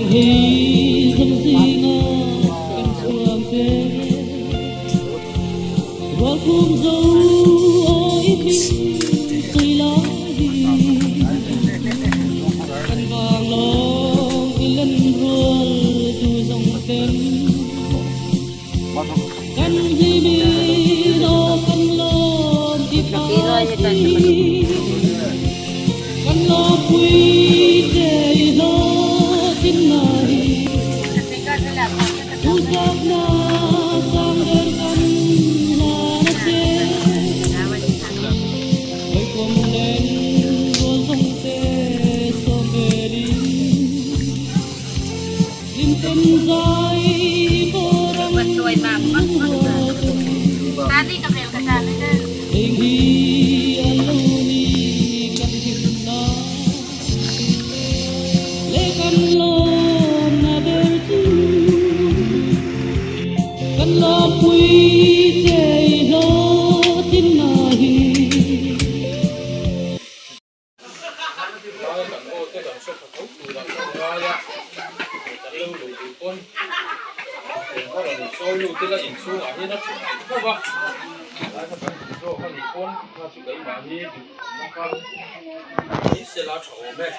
Hei zawng zinga kan chhuang che. Rualkhum zo aw i hming sawi lai hi. Kan vang lawng i len rual tu zawng ten. Kan hlimin aw kan lawm i pasi. Kan lawmpui che i hlawhtin na hi. Duhsakna sang ber kan hlan a che. Hawikom len rual zawng te sawm velin. Hlimten zai bawr ang huatun. Eng hi a lo ni kan hlimna leh kan lawmna ber chu. Kan lawmpui che i hlawhtlinna hi. Lai kan aw te kan hre pha tho tur ah kan ngai a, kan lo luh duh pawn eng kha rawn insawi lut ila inchhung ah hian a thut theih fo va, lai kha kan duh zawk a nih pawn kha chu keimah hi duh awm na kha ni sela tha awm e.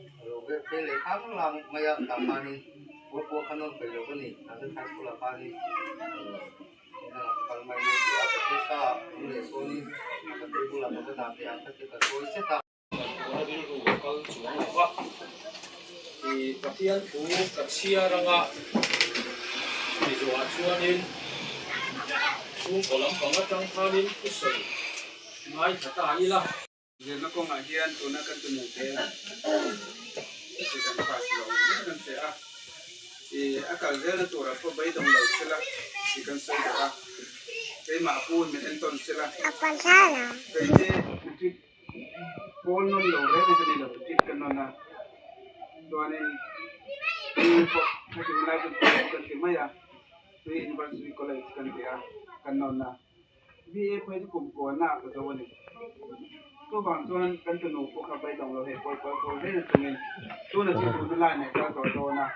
A lo vel phel leh khang lang mai a, tah khanin pawl pawh kha nawn peih lo ka ni, tah chuan high school ah khanin hmun dangah ka kal mai nia ti a, ka pesa ah awm leh sawnin ka table ah ka va dah teh ang kha ti ka sawi zet a. Ngaihtuahna rilru a kal chuang lo va, i Pathian thu ka chhiar anga mi zawhah chuanin chhungkaw lampang atang khanin thusawi ngaithla ta ila. Zirna kawngah hian tuna kan tunun te hi kan pass lo mek kan hria a, ih a kal zelna turah pawh beidawng lo sela tih kan sawi duh a, keimah pu in min entawn sela, kei te matric pawl nawn lo reng ka ni lo matric ka nawn a, chuanin tui pawh heti hun lai chuan tui pawh kan ti mai a, tui university college kan ti a, kan nawn a. BA phei chu kum kuahna ah ka zo a ni. Chuvang chuan kan tunu pawh kha beidawng lo hei pawl pawl pawl vel a chungin tuna chu tuna lai nei kal tawh dawn a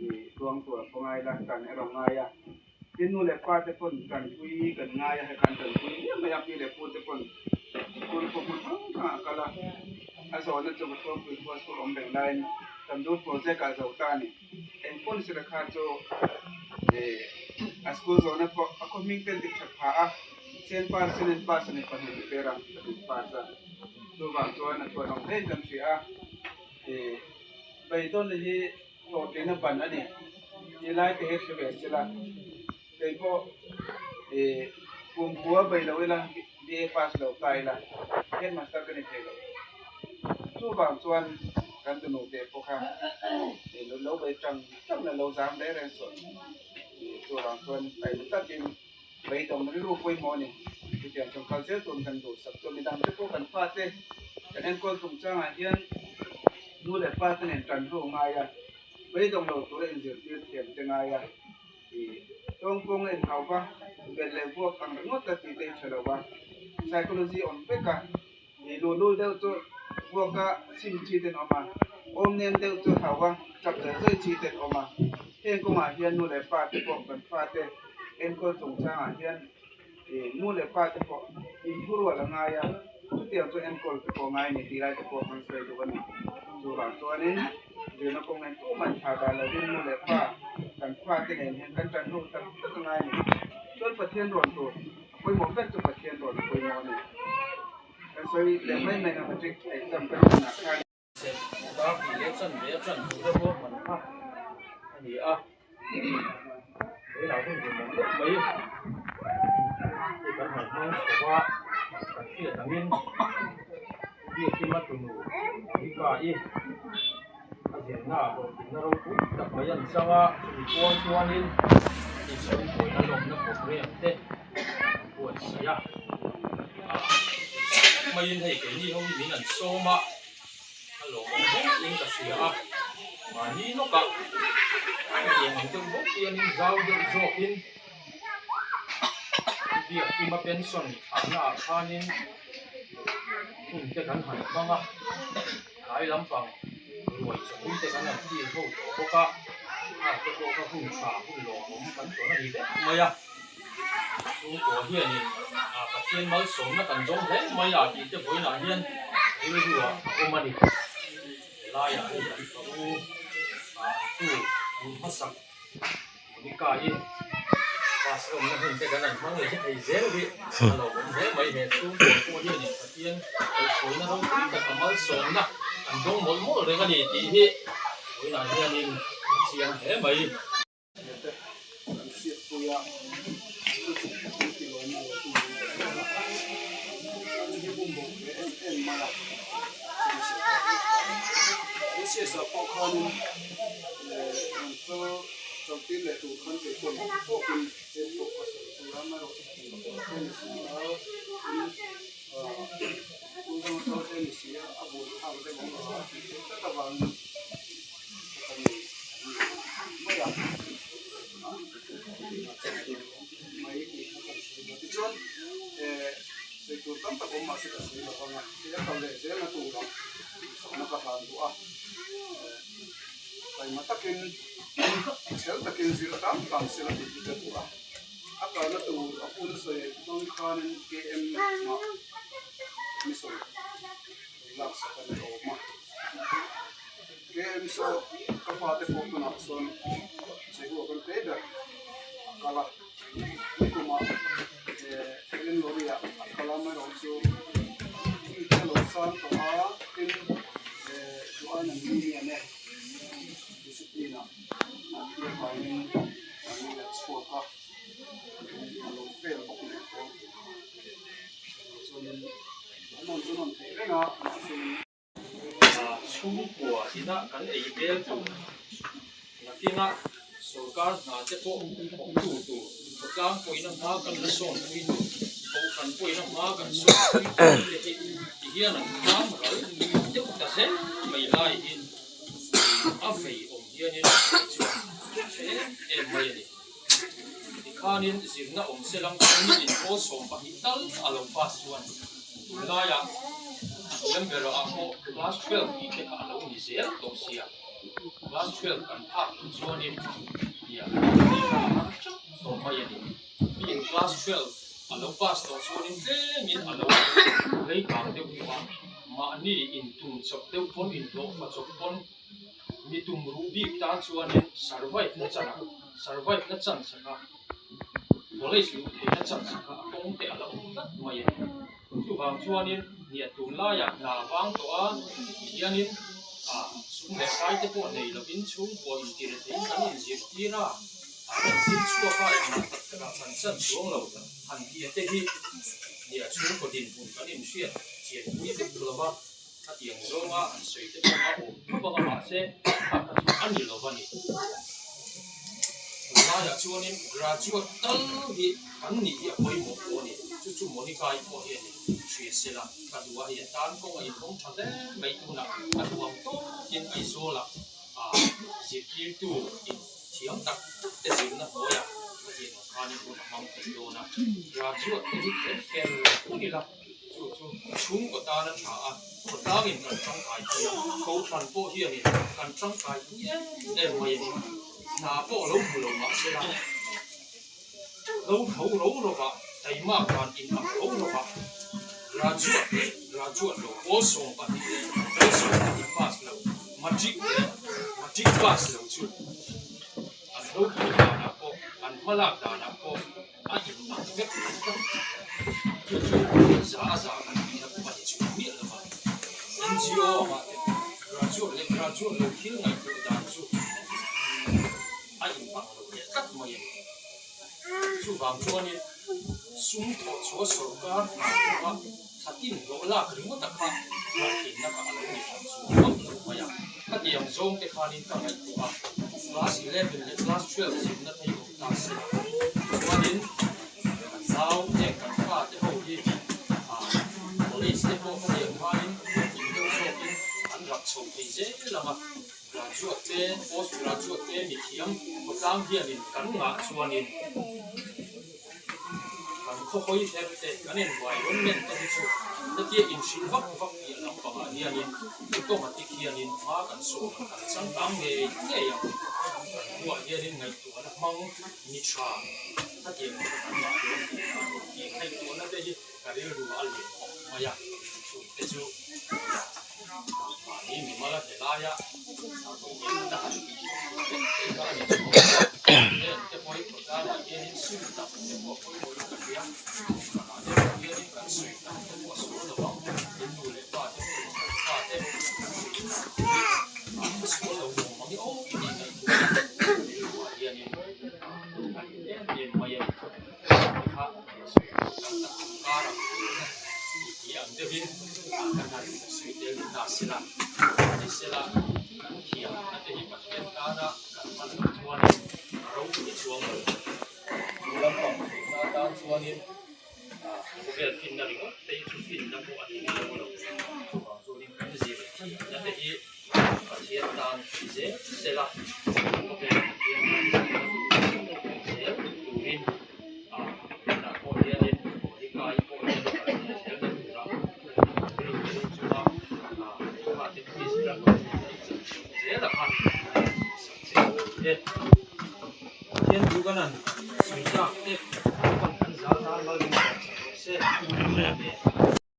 ih tuang tur a pawh ngai la tan erawh ngai a. Tin nu leh pa te pawn tanpui kan ngai a hekhan tanpui miah mai a pi leh pu te pawn school pawh hmun hrang hrang ah a kal a. A zawhna chu Pathuampui khua school awm reng laiin Tandur project ah zo ta a ni. Eng pawn sila kha chu a school zawhna pawh a khaw hming ten dik that phah a, sen pass sen in pass a ni pahnih ni ber a, pahnih pass a, chuvang chuan a chhuan awm hlein kan hria a, ih beidawn hi hlawhtlinna ban a ni tih lai te hi hre ve sila, kei pawh ih kumkhua bei lo ila BA pass lo ta ila headmaster ka ni thei lo. Chuvang chuan kan tunu te pawh kha lo bei tang tang la lo zam reng reng suah chuvang chuan taima takin beidawng rilru pawimawh a ni. Chutiang chuan kal zel tur kan duhsak chu midang te pawh kan fate kan enkawl chungchangah hian nu leh pa te nen tan ho ngai a, beidawng lo tura inzirtir thiam te ngai a. Tawngpawng a inhau va, belh leh vuak ang ringawt a tih te hi tha lo va, psychology awm vek a. Ih luhlul deuh chu vuaka sim chi ten awm a, awm nem deuh chu hau a chak zawi zawi chi ten awm a. Heng kawngah hian nu leh pa te pawh kan fate enkawl chungchangah hian ih nu leh pa te pawh inphurual a ngai a, chutiang chu enkawl te pawh a ngai a ni tih lai te pawh kan sawi duh a ni. Chuvang chuanin zirna kawng en tumah in thla dah lovin nu leh pa kan fate nen hian kan tan ho tak tak a ngai a ni. Chuan Pathian rawn tur. A pawimawh ber chu Pathian rawn a pawimawh a ni. Kan sawi leh mai mai na matric exam kan hunah khan. Set dar tih leh chan ve a chan tur a ruahman kha a ni a, tunah hun duh mawlh mawlh mai hei kan han hmang chho a, kan hriat angin Biakima tunu Monica-i a zirna ah hlawhtlinna ropui tak mai an chang a, chumi kual chuanin inchhungkawiin a lawmna programme te an buatsaih a, ah maiin hei keini ho hi min an sawm a, a lawmawm hle in ka hria a, mahni lawkah hetiang ang deuh bawk hianin zau deuh zawkin biakima pension thahna ah khanin hun te kan han hmang a. Tlai lampang ruai chawpui te kan han feel ho tawh bawk a, khang te pawh kha hun tha hun lawmawm kan tawn a ni vek mai a, chhungkaw hianin ah Pathian malsawmna kan dawng hle mai a tih te vawiinah hian rilru ah a awm a ni. Helaiah hei kan ka u ah tu hmun hmasak Monica-i bus awmna hun te kan han hmang leh thei zel hi a lawmawm hle mai. He chhungkaw pawh hianin Pathian kaihhruaina ropui tak a malsawmna an dawng mawlh mawlh reng a ni tih hi vawiinah hianin a chiang hle mai. Chawlhtir leh tur khan kei pawh in tawkin he pawh ka sawi chu a amaherawh chu kum pawh te ni si a tin ah school dang atang te ni si a a bul thlak deuh ang a tih theih tlat avangin ka ni mai a mai tih kha kan sawi lo tichuan eh sawi tur tam tak awm mahse ka sawi lo vang a hei a kal leh zelna tur ang sawmna ka hlan duh a eh. Taima takin chhel takin zir tam tam sela tih hi ka duh a, a kalna tur a hun sawi hmang khanin KM mah mi sawi lak sak a ni awm a. KM saw ka fate pawh tunah chuan Jehu kan pe ber a kal a, nikumah Helen Lorry ah a kal a, amaherawh chu mi te a lo sang tawh a, tin duh aiin an union e, discipline ah an tih avangin an la chhuak a, a lo fail bawk nen pawh chuanin an rawn chu rawn theih reng a, mahse. Chhungkua ina kan ei vel tur nakinah sorkar hna te pawh thawktu tur, khawtlang pawhina hma kan la sawnpui tur, kohhran pawhina hma kan sawnpui tur te hi ti hian an kham ral deuh ta zel mai lai hi a vei awm hianin chuan a hre em em mai a ni. Tikhanin zirna awm se lang chuan mi inpawl 12 tal a lo pass chuan tunlaiah a hniam berah pawh class 12 tih te kha a lo ni zel tawh sia. Class 12 kan phak loh chuanin nia tih kha a har teuh tawh mai a ni. Mi in class 12 a lo pass tawh chuanin tlemin a lo lei kang deuh tawh a, mahni intum chawp deuh pawn inhlawhfa chawp pawn Mi tum ruh bik tan chuanin survive na chan a, survive na chance kha college luh theihna chance kha a kawng te a la awm tlat mai a ni. Chuvang chuanin hniah tunlaiah hna vang tawh a tihianin ah sum leh pai te pawh nei lovin chhungkua intire theiin kan inzirtir a, a kan zir chhuak a engmah tak takah kan chan chuang lo han tih te hi hniah chhungkaw dinhmun kan inhriat chianpui vek lova. A tiang zawnga an sawi te pawh a awm khawp ang a, mahse kha kha chu a ni lo a ni. Tunlaiah chuanin graduate tal hi kan nih hi a pawimawh pawh a ni. Chu chu Monica-i pawh hian hria se la, ka duh a hei a tan kawng a inhawng tha hle mai tunah a duh ang tawkin Aizawlah zirtirtu in thiam tak tak te zirna hnuaiah a tiang ang khanin hun a hmang thei dawn a. Graduate te hi kher fer reng ila. Chu chu chhungkaw tan a tha a, khawtlangin kan tangkai pui a, kohhran pawh hianin kan tangkai pui em em mai a ni. Hna pawh lo hmu lo mah se la, lo tho ro rovah, taimak dan in ang ro rovah, graduate leh graduate lo, pawl 12 leh pawl 12 pass lo, matric leh matric pass lo chu an lo pui danah pawh, an hmalak danah pawh, A inang vek ang tlat. Chu chu za a za kan tihna pawh a ni chhuak miah lo va. NGO angah te graduate leh graduate lo thil ngaihtuah dan chu a inang lo leh tlat mai a ni. Chuvang chuanin sum thawh chhuah sorkar hna thawka thatin hlawh lak ringawt a kha hlawhtlinna kha a lo ni hran chu ngawt lo mai a. Khatiang zawng te khanin ka ngaihtuah a, class 11 leh class 12 zirna te hi awm ta se chuanin kan nau nge kan fa te ho hi college te pawh khatiang khanin puitling deuh zawkin an rak chho thei zel ang a, graduate te post graduate te mithiam khawtlang hianin kan ngah chuanin Kan khawhawi her te, kan environment te hi chu hetia inhrilh vak vak piah lampangah hianin automatic hianin hma kan sawn ang, kan changkang ngei ngei ang. Kan buah hianin ngaihtuahna hmang ni tha hetiang kha kan ngah dawn tih a ni tih ngaihtuahna te hi ka rilru a lian khawp mai a, chungte chu mahni mimal a hle laia Kan thiamna te hi Pathian tana kan hman loh chuanin a ropui chuang lo. Chu lampang theihna atan chuanin khawvel finna ringawt te hi chu finna pawh a tling zo lo. Chuvang chuanin kan zir thiamna te hi Pathian tan ti zel sela, khawvel Pathian tan zirna tur zel turin tunah pawh hianin Monica-i pawh hian a kal leh zelna tura rilru chunga Amen.